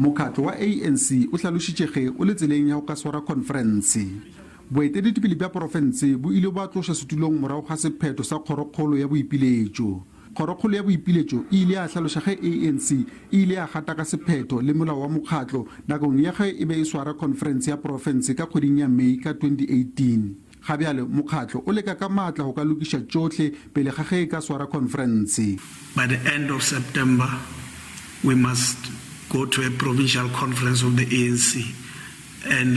Mokgatlo wa ANC o hlalošitše ge o le tseleng ya go ka swara khonferense. Boeteledipele bja porofense bo ile bwa tlošwa setulong morago ga sephetho sa Kgorokgolo ya Boipiletšo. Kgorokgolo ya Boipiletšo e ile ya hlaloša ge ANC e ile ya gata ka sephetho le molao wa mokgatlo nakong ya ge e be e swara khonferense ya porofense ka kgweding ya May ka 2018. Ga bjale mokgatlo o leka ka maatla go ka lokiša tšohle pele ga ge e ka swara khonferense. By the end of September we must go to a provincial conference of the ANC and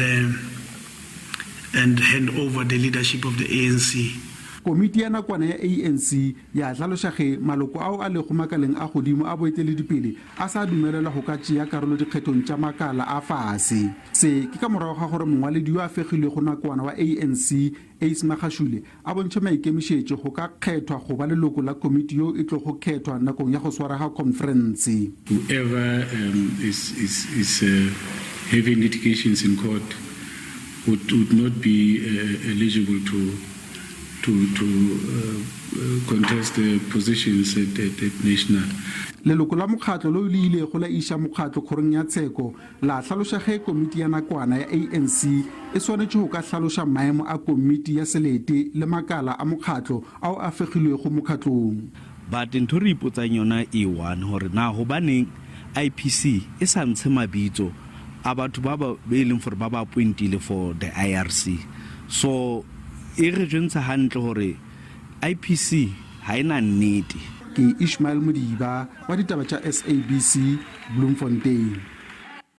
and hand over the leadership of the ANC. Komiti ya nakwana ya ANC ya hlaloša ge maloko ao a lego makaleng a godimo a boeteledipele a sa dumelelwa go ka tšea karolo dikgethong tša makala a fase. Se ke ka morago ga gore mongwaledi yo a fegilwego nakwana wa ANC, Ace Magashule, a bontšhe maikemišetšo go ka kgethwa go ba leloko la komiti yeo e tlogo khethwa nakong ya go swara ga khonferense. Whoever um, is, is, is uh, having litigations in court would, would not be uh, eligible to, to, to uh, contest the positions at, at, at national. Leloko la mokgatlo leo le ilego la iša mokgatlo kgorong ya tsheko La hlaloša ge komiti ya nakwana ya ANC e swanetše go ka hlaloša maemo a komiti ya selete le makala a mokgatlo ao a fegilwego mokgatlong. But ntho re ipotsang yona e one hore na hobaneng IPC e sa ntshe mabitso a batho ba ba e leng gore ba ba appointile for the IRC. So e re jwentsha hantle hore IPC ha e na nnete. Ke Ishmael Modiba wa ditaba tša SABC, Bloemfontein.